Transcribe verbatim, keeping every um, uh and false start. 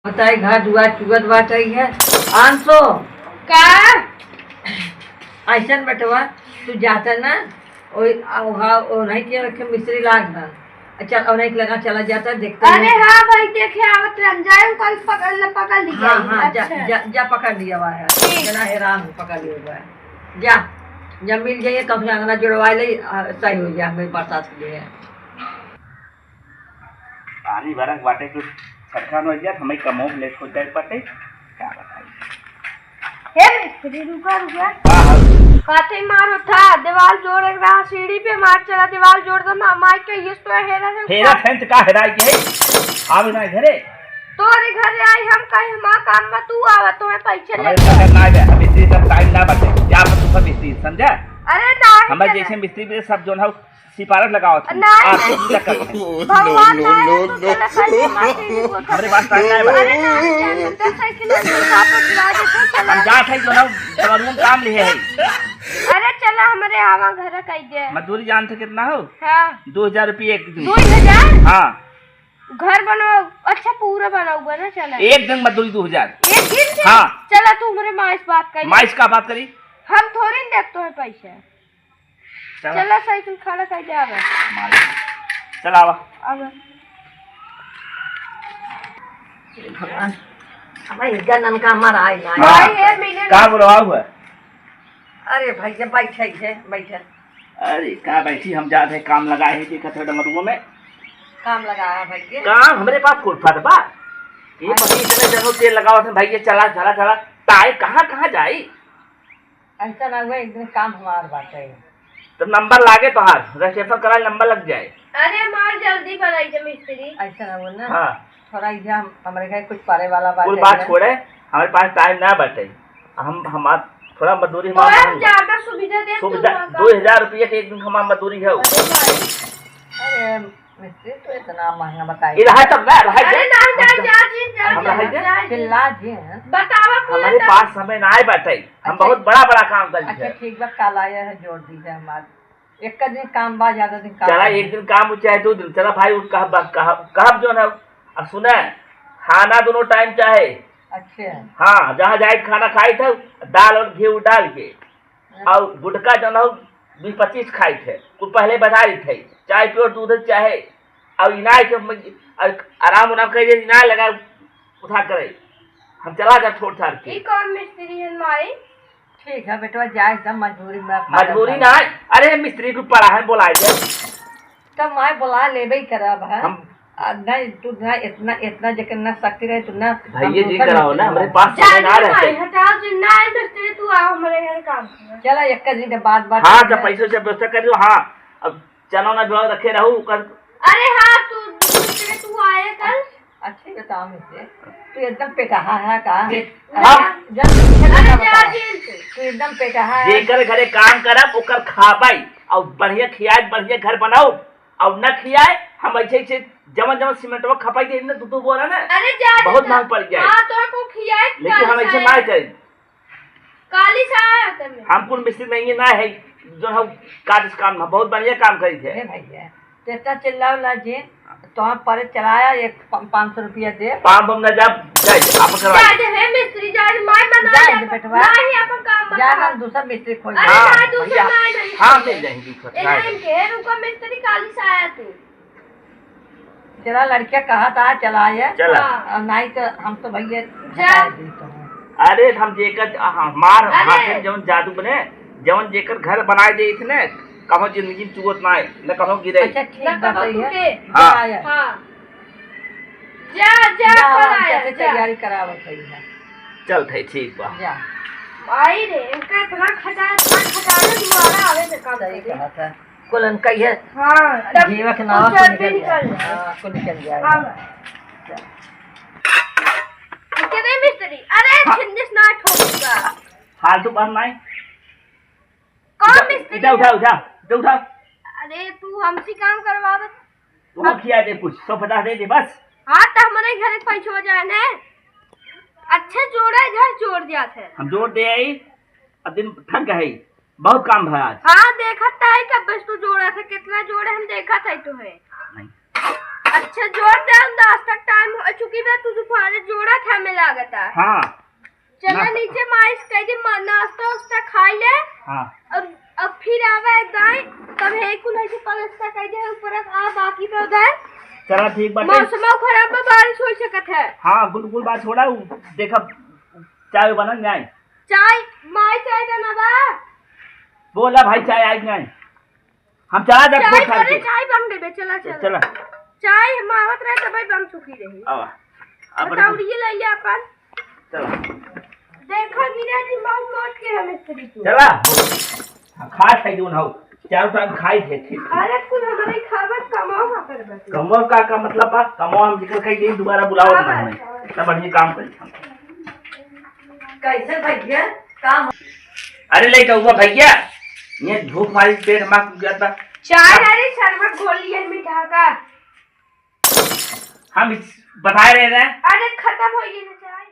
बताई, घर दुआर चुगत बाटइ है। आंसो। का? अइसन बेटवा, तू जाता ना, ओइ, आ, ओहा, ओ नहीं के रखे मिस्त्री लाग ना। अच्छा, और नहीं लगा, चला जाता, देखते अरे हैं। हाँ भाई, देखे आवत रहन, जाए कल पकड़ ले, पकड़ लिया। हाँ, हाँ, जा, अच्छा। जा, जा, पकड़ लिया हुआ है। ठीक। जना हैरान हो, पकड़ लिया हुआ है। जा, जा मिल जाइए, कम से अंगना जुड़वा ले, आ, सही हो जाए, हमें बरसात के लिए। पानी बरस बाटे, कुछ छटका न हो जात, हमें कमो में लेट हो जाए पटे। का बताई? हे मिस्त्री, रुका, रुका। का हल? काटे मार उठा, दीवार जोड़े के रहा, सीढ़ी पे मार चला, दीवार जोड़ दे, मा-, माई के ये तो हेरा है। हेरा थे तो का हेराई के है? आवे ना घरे। तोरे घरे आई, हम कहीं हमार काम में तू आवा, तुम्हें पैसे हमारे लेके। पकड़ ना आवे, अभी इतनी सब टाइम ना बचे। जा अपन तू सब मिस्त्री, समझा? अरे ना, हमारे चला। जैसे मिस्त्री भी सब जोन हो, सिफारिश लगावत हई। नहीं, आप नहीं। चिंता कर रहे हैं। भगवान नहीं है, तू चला, कैसे मार के ही बोलता हमरे पास टाइम नहीं बा। अरे ना, हम जाने, मोटरसाइकिल में चला, आप चला दे, तो चला। हम जात हई, जो ना, तोहर रूम काम लिए है। अरे चला, हमरे आवा घर कह दे। मजदूरी जानते कितना हो? हाँ। दो हजार रुपये एक दिन। दो हजार? हाँ। घर बनाओ, अच्छा पूरा बनाओगा ना, चला। एक दिन मजदूरी दो हजार। एक दिन से? हाँ। चला, तू हमरे माई से बात करी। माई से का बात करी? हम थोड़ी न देते हैं पैसा। चला। चला, साइकिल खड़ा कर दे, आवा। मार। चला, आवा। आवा। भगवान, हमारे इज्जत ननका हमारा आई ना। हाँ। भाई, ये मिले का ना। बुलावा हुआ? अरे भैया, बैठे है, बैठे। अरे, का बैठी, हम जात है, काम लगा है, देखत है डमरुओं में। काम लगा है भैया। काम हमरे पास फुर्सत बा। ये हाँ। पति इतने जनों तेल लगावत है, भैया, चला, चला, चला। ताई कहाँ, कहाँ जाई? ऐसा ना हुआ, एक दिन काम हमार बाटे। तो नंबर लागे तोहार, रजिस्ट्रेशन करा, नंबर लग जाए। अरे मार जल्दी बनाई जे मिस्त्री। ऐसा ना हुआ ना। हाँ। थोड़ा इधर हम, हमरे घर कुछ परे वाला बाटे कुल बात ना। छोड़े, हमरे पास टाइम ना बाटे। हम, हमार थोड़ा मजदूरी तो हमार हम महंगा। ज्यादा सुविधा दे सुविधा, तू हमका। दो हजार रुपया के एक दिन हमार मजदूरी है। अरे भाई। अरे मिस्त्री, तू इतना महंगा बताई। ये रहा तब ना, रहा अरे दे। नहीं, नहीं, जा जी, जा, हम जा, रहा दे। जा जी। चिल्ला जी। बतावा कौन हमारे था? पास समय ना आए बाटे। हम अच्छा। बहुत बड़ा बड़ा काम कर अच्छा, दिया। ठीक बा, काल आया है, जोड़ दीजिए हमार। एक का दिन काम बा, ज्यादा दिन काम चला, नहीं। एक दिन काम हो चाहे दो दिन, चला भाई, उठ कहब, कहब, कहब जो ना। अब सुना, खाना दोनों टाइम चाहे। अच्छा। हाँ, जहाँ जाए खाना खाई था, दाल और घी डाल के। और गुटखा जौन हो, बीस पच्चीस खाई थे, कुल पहले बता दी थे, चाय पियो, दूध चाहे, और इनाय के म-, और आराम उराम करिए, इनाय लगा उठा करे, हम चला जा छोड़ छाड़ के। ई कौन मिस्त्री है माई? ठीक है बेटवा, जाए एकदम मजबूरी में। मजबूरी ना है, अरे मिस्त्री को पड़ा है, बोला है। तब माई बोला लेबे ही करब है। हम आ, नहीं, तू ना इतना, इतना जेकर ना शक्ति रहे, तू ना भैया हम जी दूसर कराओ ना, मिस्त्री हमरे बुलाओ। पास जा समय ना दे रहते। भाई, हटाओ जी, ना आए मिस्त्री, तू आओ हमरे घर काम करो। चला, एक का दिन के बाद बात हाँ, करते तो हैं। पैसे से व्यवस्था कर दो, हाँ। अब चना ना जो रखे रहू, कर। अरे हाँ, तू मिस्त्री, तू आए कल। अच्छी बताओ मुझे, तू एकदम पेटहा है का? हम जब अरे जा बताओ। जी। तू एकदम पेटहा है। जेकर घरे काम करब, ओकर खाबै, और बढ़िया खियाए, बढ़िया घर बनाओ। और न खियाए, हम ऐसे, ऐसे जवन, जवन सीमेंटवा खपाई दे ना, दू, दू बोरा ना, अरे जा, बहुत जा। महंग पड़ जाए। हाँ, तो को खियाए, लेकिन हम काली ऐसे साया। ना करें। काली साया है तमे। हम कुल मिस्त्री नहीं है, ना है, जो हम काज काम, हम बहुत बढ़िया काम करी थे। ए भैया, तेता चिल्लाओ ला जी, तो हम परे चलाया, एक प-, पाँच सौ रुपया दे। पाँच सौ ना जा, जा, आप करवा। जा दे, हे मिस्त्री, जा दे, माय बना जा जा दे अपन, बेटवा। ना ही अपन काम जा बता। ना, दूसरा मिस्त्री खोज। अरे हाँ, ना, दूसरा भैया। ना, नहीं। हाँ, मिल जाएंगे, दूसरा। ए, ना, इनके, रुको, मिस्त्री काली साया तू। चला, लड़किया कहा था, चला ये। चला। हाँ। और नहीं तो हम तो भैया जा। हटा दी तो। अरे, हम जेकर, हमार अरे। हाथ में जौन जादू बने, जौन जेकर घर बनाए दे इतने, कहो जिंदगी में चुवत ना आए, न कहो गिरे। अच्छा, ठीक न बात कहो है। टूटे। हाँ। जा, जा। हाँ। जा, जा, जा, कल हम आया, कैसे जा। तैयारी करावत है यहाँ। चल थे, ठीक बा। जा। आई रे, इनका इतना खटा, इतना खटाना तुम्हारा आवे से काम सही करे। कहा था। कुल इनका ये हाँ, तब जीवा के नावा कुछ कुल भी निकल निकल जाए। जाए। हाँ, कुल निकल जाए। हाँ। इनके नहीं मिस्त्री। अरे, हाँ। छिन्नीस ना ठोकूंगा। फालतू बात नहीं। कौन उठा, मिस्त्री उठा, है? उठा, उठा, उठा, उठा। अरे, तू हमसे काम करवावत। तू हम खिया दे कुछ, सौ पचास दे दे बस। हाँ, तो हमारे घर एक पैसा हो जाए ना। अच्छे जोड़ा इधर जोड़ दिया थे। हम जोड़ दे आई, अब दिन थक गए, बहुत काम है आज। हाँ, देखत है कब बस तू जोड़ा था, कितना जोड़े हम देखत है तो है। नहीं। अच्छा जोड़ दे, हम दस तक टाइम हो चुकी बा, तू दोपहर में जोड़ा में लागता। हाँ। चला ना। नीचे मालिश कर दे, मा-, नाश्ता उस्ता खाई ले। हाँ। अब, अब फिर आवे दाई, तब हे कुल ऐसे पलस्तर कर दे, ऊपर आ बाकी पे उधर। चला ठीक बाटे। मौसम खराब बा, बारिश हो सकत है। हाँ, कुल, कुल बात छोड़ा, उ देखा चाय बनन जाए। चाय, माई चाय बनावा। बोला भाई, चाय आई कि नाहीं? हम चला जात चाय छोड़ छाड़ करे, के। चाय बन गई बे, चला, चला। चला। चाय हम आवत रहे, तबे बन चुकी रही। आवा। अब बताओ, ये ले लिया अपन। चला। देखो, गिरा जी, मौत मौत के हम स्त्री को। चला। हाँ, खात है जौन हौ। चारों टाइम खाई थे, ठीक। अरे, कुल हमारे खाबत कमाओ का करबत। कमाओ का, का मतलब बा? कमाओ हम जिक्र कही, यही दोबारा बुलाओ हाँ, ना हमें। हाँ। तब बढ़िया काम करी। कैसे भैया? काम? अरे लइका हुआ भैया, ये भूख मारी पेट मार जात बा। चाय। अरे शरबत घोल लिए मीठा का। हम इस-, बताए रहे ना। अरे खत्म हो गई ना चाय।